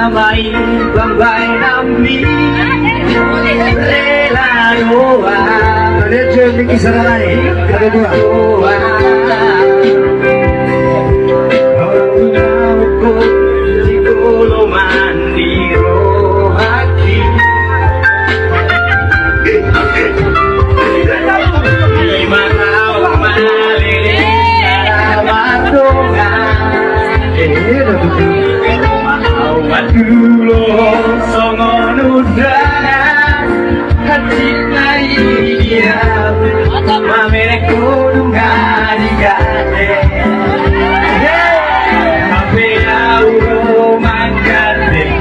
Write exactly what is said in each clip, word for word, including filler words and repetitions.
Mai bambaen nami rela doa. Tadi aja mikir sana naik. Ada dua. Doa. Kau tahu kau di koloman di rohaki. Ima au malele mardongan. Eh, dapat. Ima au mandulo songon undangan. Hansit na i dia. Mamereng kodung na di gade. Hape au ro manggandeng.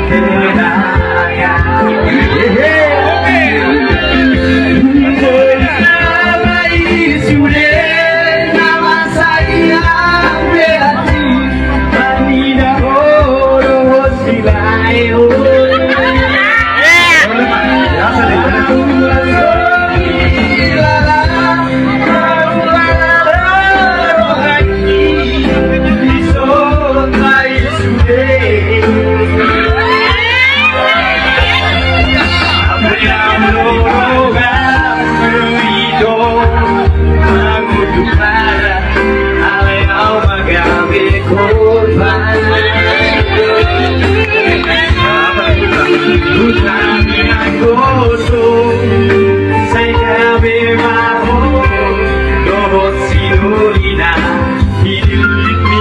Hidupni.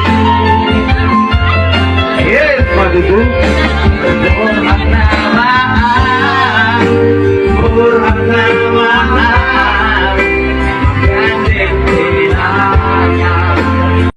Eh, Pak Guru. Borhat nama, borhat nama.